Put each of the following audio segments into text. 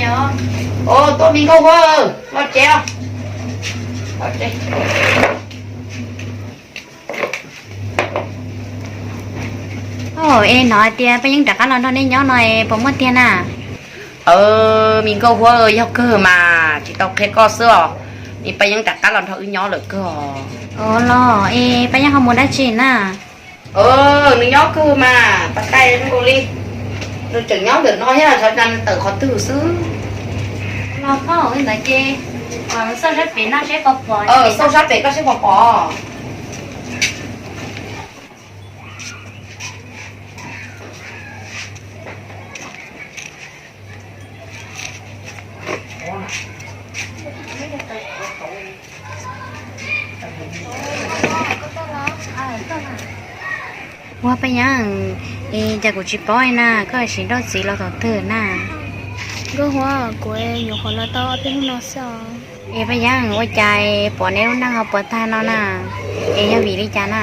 Ua, tuaj me Nkauj Huab, los tsev. Es hnov hais tias Paj Yeeb rov qab los nrog nej nyob no es puas muaj tiag na? Me Nkauj Huab, yog kawg mas tsis tau qhia koj xwb os. Paj Yeeb rov qab los nrog wb nyob lawm kawg os. Ua los es Paj Yeeb ho mus dab tsi na? Nws nyob kawg mas, pas tais zoo nkaus li nws tseem nyob ntawm no thiab, xyov cas nws tawm qhov twg xwb. Los koj ntawd ces xauj sab pem no seb puas pom. Xauj sab pem koj seb puas pom. Ua Paj Yeeb, es cas kuv tsis paub li na, koj sim nrauj txiv los thaum twg na? Nkauj Huab, kuv nyuam qhuav los tau ob peb hnub no xwb os. Es Paj Yeeb, ua cas pom neb lub neej ho puas tag no na? Es yog vim li cas na?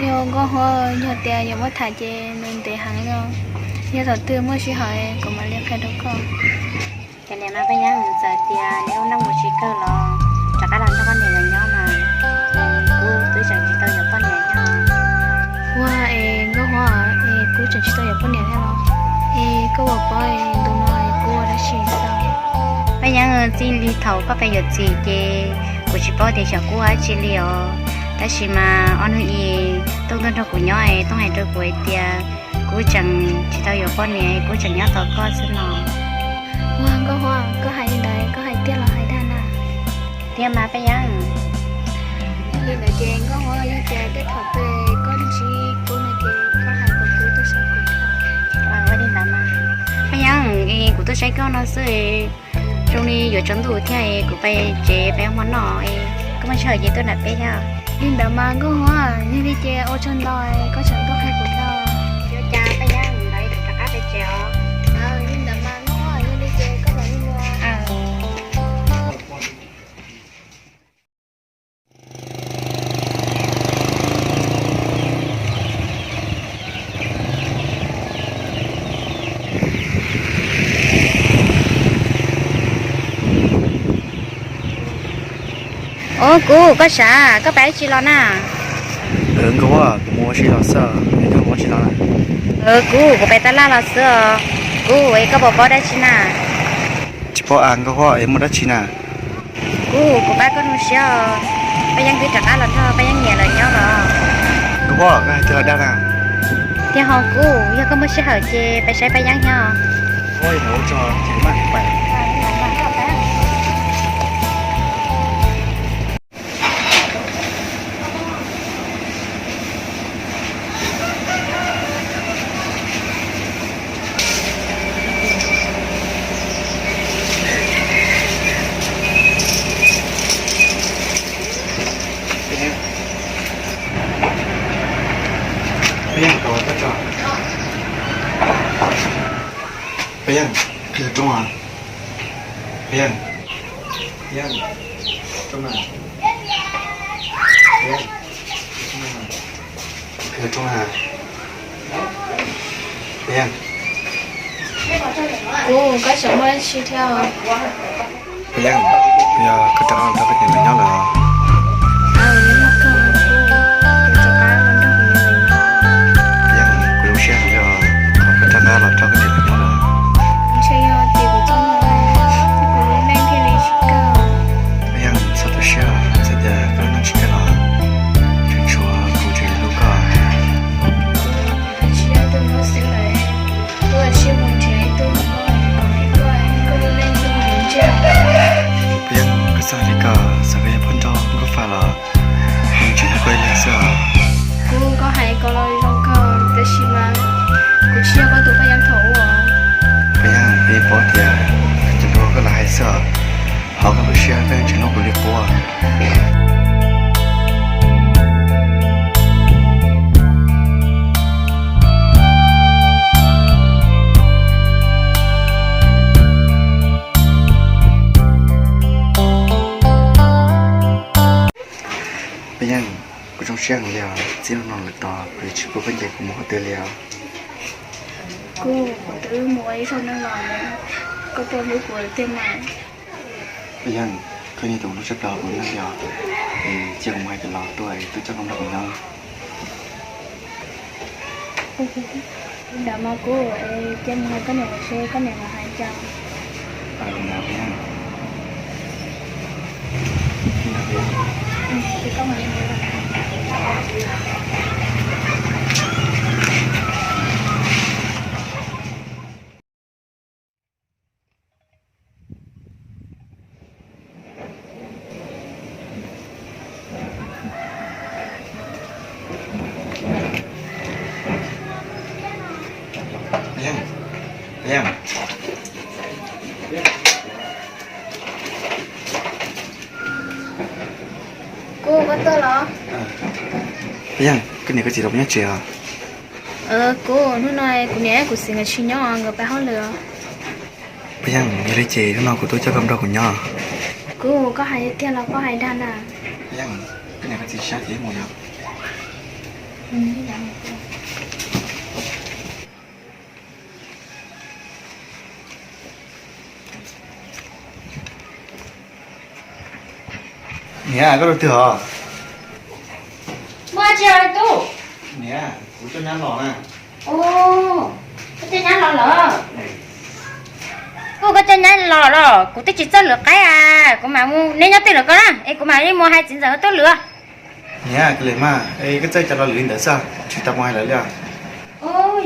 Yog Nkauj Huab, yog tias yuav muab tham ces nws ntev heev li os. Yog thaum twg muaj sij hawm kuv mam li qhia rau koj. Ces niam mas Paj Yeeb, txawm tias neb lub neej mus tsis kawg los rov qab los nrog koj niam lawv nyob mas, kuv twb tseem tsis tau yuav poj niam thiab. Ua, es Nkauj Huab, es kuv tseem tsis tau yuav poj niam thiab los? Es koj puas paub ntu no es kuv ua dab tsi xwb? Paj Yeeb, txij li thaum koj pais yuav txiv ces kuv tsis paub tias xyov kuv ua dab tsi li os. Tab sis mas ob hnub ib Tooj tuaj nrog kuv nyob es Tooj hais rau kuv hais tias kuv tseem tsis tau yuav poj niam, kuv tseem nyob tos koj xwb no. Ua, Nkauj Huab, koj hais li ntawd koj hais tiag los hais dag na? Tiag mas Paj Yeeb. Yog li ntawd ces Nkauj Huab, yog tias tej thaum twg koj ntsib kuv no ces koj hais kom kuv tuaj saib kuv thiab. Ua li ntawd mas. Paj Yeeb, kuv tuaj saib koj no xwb, zoo li yuav tsaus ntuj thiab, kuv pais tsev pais ua hmo noj, koj muaj sij hawm ces tuaj nram peb thiab. Li ntawd mas Nkauj Huab, yog li ces ua tsaug ntau, koj tseem tuaj qhia kuv thiab. Ua cas Paj Yeeb, ntawd rov qab pais tsev os. Li ntawd mas Nkauj Huab, yog li ces koj mam li mus. Ua, kuv, koj sav, koj pais dab tsi los na? Nkauj Huab, kuv mus ua si los xwb, es koj mus ua si los na? Kuv, kuv pais tab laj los xwb os. Kuv, es koj puas paub dab tsi na? Tsis paub as Nkauj Huab, es muaj dab tsi na? Kuv, kuv pab koj zoo siab os, Paj Yeeb twb rov qab los nrog Paj Yeeb niam lawv nyob los. Nkauj Huab, koj hais tiag los dag na? Tiag hos kuv, yog koj muaj sij hawm ces pais saib Paj Yeeb thiab. Peb Yeej, qhia roob a. Peb Yeej, Peb Yeej, roob na. Peb Yeej, qhia roob na. Peb Yeej. Kuv, koj tseem muaj dab tsi thiab? Peb Yeej, yog koj rov qab los nrog koj niam lawv nyob lawm? Peb Yeej, kuv zoo siab heev li os, koj rov qab los nrog koj niam lawv nyob lawm. Ntshe yog tim kuv txoj hmoo, kuv lub neej thiaj li tsis kaj. Peb Yeej, txhob tu siab, txawm tias koj lub neej tsis kaj los tseem tshuav kuv tseem hlub koj. Tsis yog tus no xwb lawm, kuv tsis mus nrhiav ib tug kom hlub koj, koj lub neej thiaj li ntsiag. Peb Yeej, koj txhob hais li ko, txawm koj yog poj nrauj Nkauj Faj los kuv tseem hlub koj ib leeg xwb os. Kuv, koj hais ko los zoo kawg, tab sis mas kuv tsis yog koj tus Paj Yeej thaum ub. Peb Yeej, koj yeej paub tias cov lus koj lam hais xwb os, hauv koj lub siab koj yeej tsis hlub kuv li qub. Peb Yeej, kuv zoo siab heev li os, txij hnub no lawm tod kuv yuav tsis pub koj ncaim kuv mus qhov twg li os. Kuv, kuv twb mus ua ib zaug neej los lawm, koj Koj hlub kuv tiag mas. Paj Yeej, koj yog tus hlub tshaj plaws kuv nyob li os. Cia kuv mus hais cov laus tuaj es tuaj coj koj nrog kuv nyob. Ntawd mas kuv cia mus hais koj niam seb koj niam los hais cas. Kuv, koj tuaj los? Paj Yeej, koj niam koj txiv lawv puas nyob tsev os? Kuv, hnub no kuv niam kuv txiv nkawd tsis nyob, nkawd pab hauj lwm. Paj Yeej, yog li ces hnub no kuv tuaj coj koj nrog kuv nyob. Kuv, koj hais tiag los koj hais dag na? Paj Yeej, koj niam koj txiv sab ces mus yom. Niam, koj rau twg os? Muaj tsi os tub? Niam, kuv coj nyab los na. Koj coj nyab los lawm? Kuv, koj coj nyab los los? Kuv twb tsis txawj lwm qaib as, kuv mam mus, neb nyob twg lawm koj na, es kuv mam li mus hais txiv ntxawm tuaj lwm. Niam, koj li mas, koj txawj cov lo lwm li ntawd xwb, tsis tau mus hais lawv li os.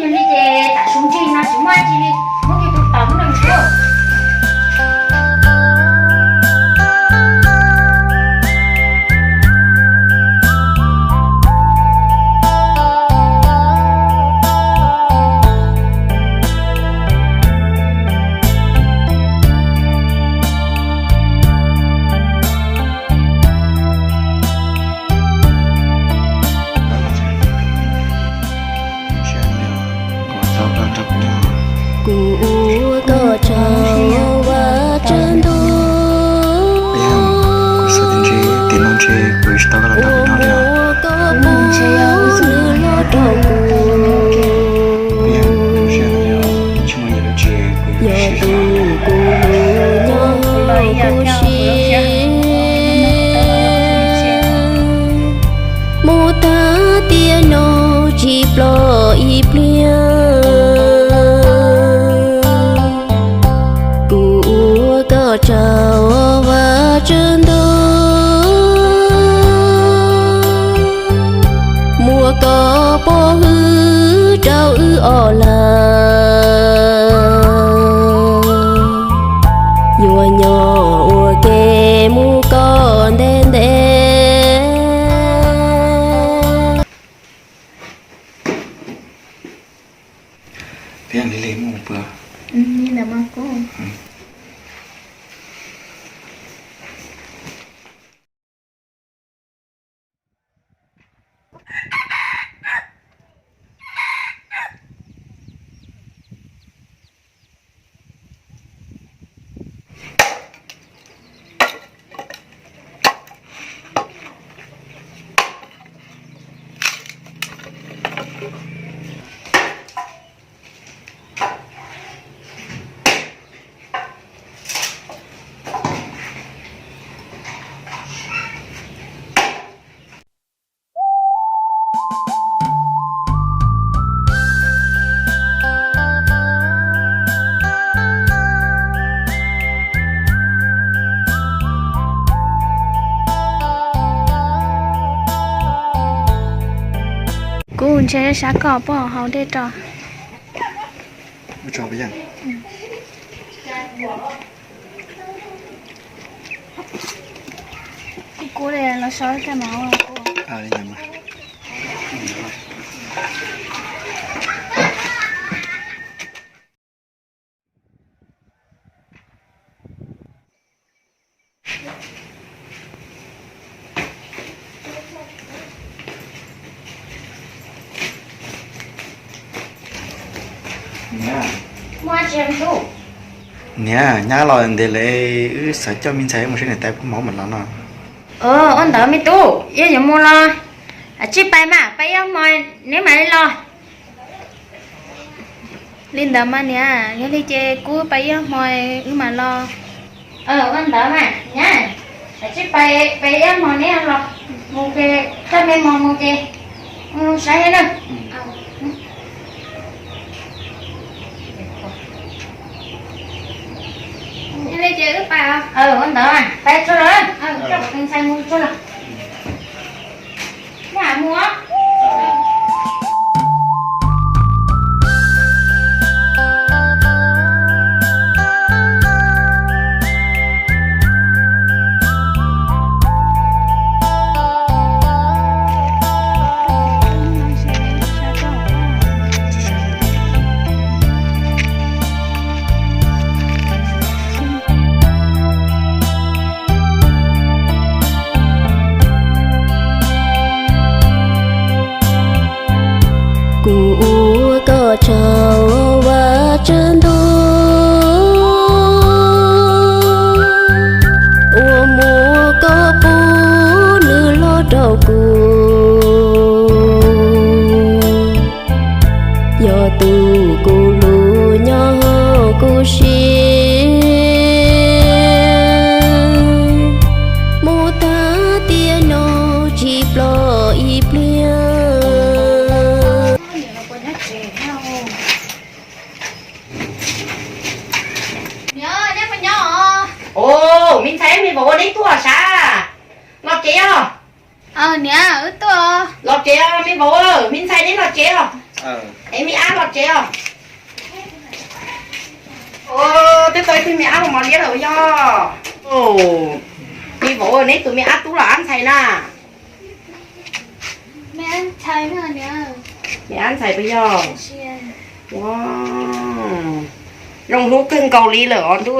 Yog li ces tam sim no tsis muaj tsi li, muab kiag tus tom hnub no mus xwb. Kuv ua koj tsaug Vajtswv ntuj. Kuv xav tias ntshe tiam no ntshe kuv yuav tsis tau los nrog kuv nyob li os. Yog tus kuv nyob kuv siab, mus tag tiam no tsis ploj ib pliag. Kuv ua koj tsaug Vajtswv ntuj, muab koj pov hwm rau wb ob leeg, yuav nyob ua ke mus kom ntev ntev. Kuv ntsia sab koj poj haus dej rau. Niam, nyab los ntev lawm, wb xav coj me ntxhais mus saib niam tais pub mov mam los no. Ua ntawd me tub, wb yuav mus los? Tsij pais mas, pais ib hmos neb mam li los. Li ntawd mas niam, yog li ces kuv pais ib hmo wb mam los. Ua ntawd mas nyab, tsij pais ib hmo neb los mus ces coj me mos mus ces saib na. Yog li ces wb pais. Ua ntawd mas pais tsuag los, coj kuv tus ntxhais mus tsuag los. Kuv ua koj tsaug Vajtswv ntuj, uas muab koj pub nws los rau kuv. Yog tus kuv hlub nyob hauv kuv siab, mus tag tiam no tsis ploj ib pliag. Os, me ntxhais me vauv, neb tuaj sav? Los tsev os. Niam, wb tuaj. Los tsev os me vauv, me ntxhais neb los tsev os. Es me ab los tsev os. Twb tau ib tug me ab los mos liab lawm yog. Me vauv, neb tus me ab tub los ab ntxhais na? Me ab ntxhais puas yog? Zoo hlub kawg nkaus li lawm os ntuj.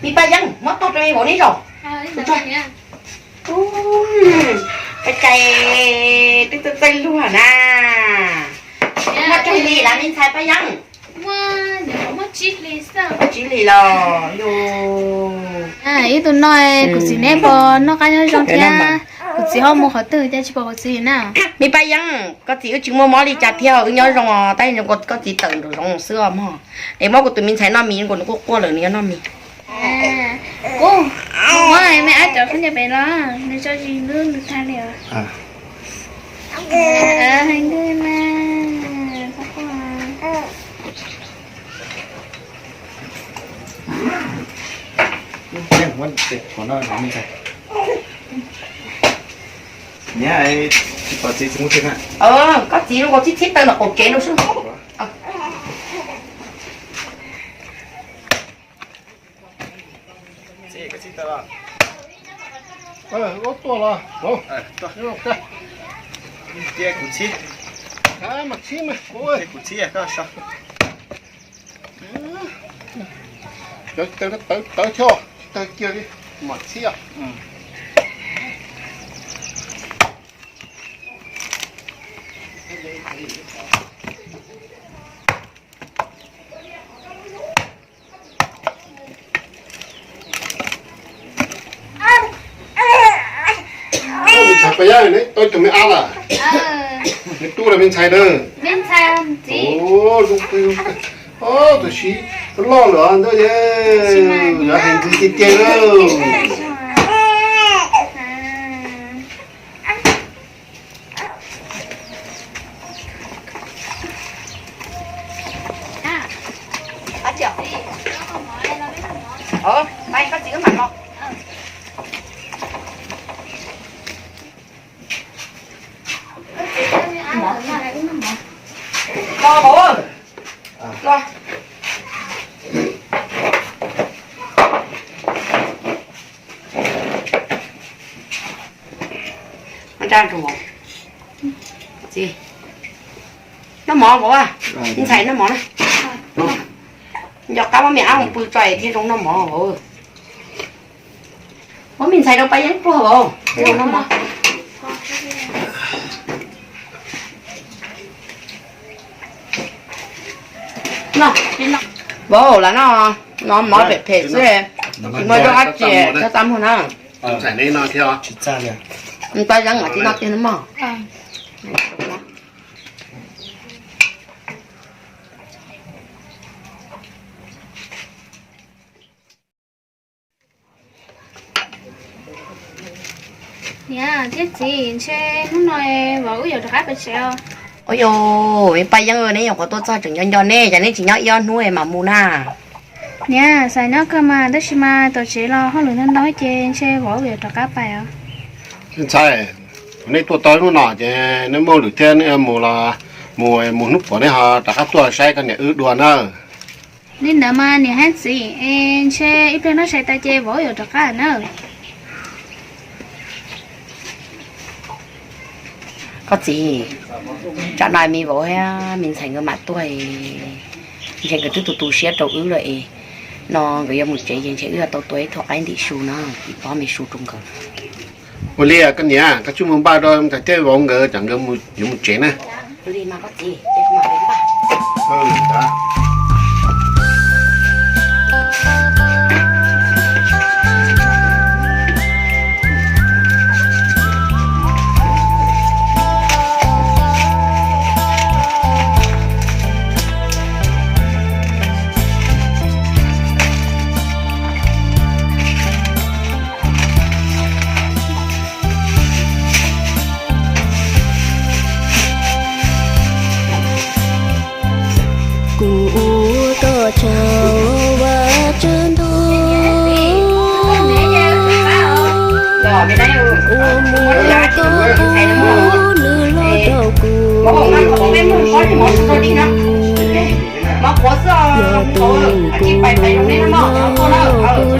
Me Paj Yeeb, muab tog rau me vauv neb zaum. Paj Cai, twb txawj txawj luag na. Muaj tsawg hlis lawm me ntxhais Paj Yeeb? Muaj tsib hlis los yog. Ib tug no kuv txiv neb puas noj qab nyob zoo thiab? Kuv txiv ho mus qhov twg cas tsis pom kuv txiv na? Me Paj Yeeb, koj txiv wb tsis muaj mob li cas thiab, wb nyob zoo os, tab sis koj txiv tawm nraum zoov xwb os mog. Es muab kuv tus me ntxhais noj mis, nws quaj quaj lawm nws yuav noj mis. Kuv muab me ab cov khaub ncaws pem los, nws tso zis lub nws tag li os. Hais nkauj na. Niam, tsis pom txiv tsis muaj thiab na. Koj txiv zoo nkaus txhib txhib taw nram qaum kev no xwb. Ua tuaj los. Kuv txhib, kuv txhib, kuv txhib. Cov tawv tawv tawv choj, tsis tawv kiag li, mam txhib os. Me ntxhais Paj Yeeb, neb tau ib tug me ab lawm. Neb tub los me ntxhais na? Zoo kawg, zoo kawg. Tus siv loj lawm ntag, yuav hais ntxwv tiag tiag lawm. Los vauv, los. Noj mov vauv, me ntxhais noj mov na. Nco qab muab me ab mus pw tso thiaj zoo noj mov vauv. Muab me ntxhais rau Paj Yeeb pluag vauv, noj mov. Vauv, lam noj, noj mov phem phem xwb, tsis muaj zaub qab tsi, txhob txaj muag na. Paj Yeeb, tsis noj tiag no mog. Niam thiab txiv, ntshe hnub no vauv wb yuav rov qab pais tsev os. Ua yog, me Paj Yeeb, neb nyuam qhuav tuaj txog tseem nco nco neb, cas neb tsis nyob ib ob hnub mam mus na? Niam, xav nyob kawg mas, tab sis mas tom tsev los hauj lwm ntau ntau ces ntshe vauv wb yuav rov qab pais os. Ntxhais, nej tuaj tau hnub no ces neb muaj hauj lwm thiab, neb mus los mus, mus hnub puas neb ho rov qab tuaj saib koj niam wb dua nawb. Li ntawd mas niam thiab txiv, es ntshe ib pliag no sai tas ces vauv wb yuav rov qab nawb. Koj txiv, tsam no me vauv thiab me ntxhais nkawd mam tuaj, ntshe nkawd twb tu tu siab rau wb lawm es, no nkawd yuav mus tsev ces ntshe wb yuav tau tua ib tug qaib ntim su no, ib pob me su rau nkawd. Ua li koj niam, koj tsij mus npaj rau ntxhais thiab vauv nkawd, tsam nkawd yuav mus tsev na. Kuv ua koj tsaug Vajtswv ntuj, uas muab koj pub nws los rau kuv. Yog tus kuv nyob kuv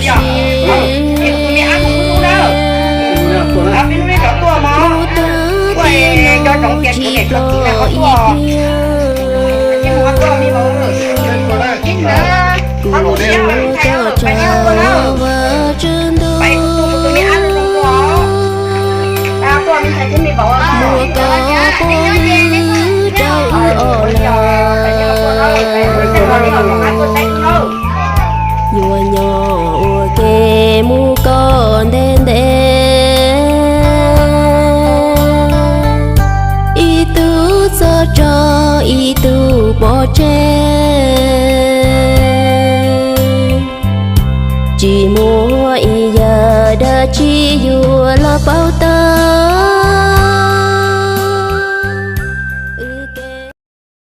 siab, kuv tag tiam no tsis los ib pliag. Kuv ua koj tsaug Vajtswv ntuj, muab koj pub nws rau wb os lawm. Yuav nyob ua ke mus kom ntev ntev, ib tug txhob tso ib tug pov tseg. Tsis muaj ib yam dab tsi yuav los pab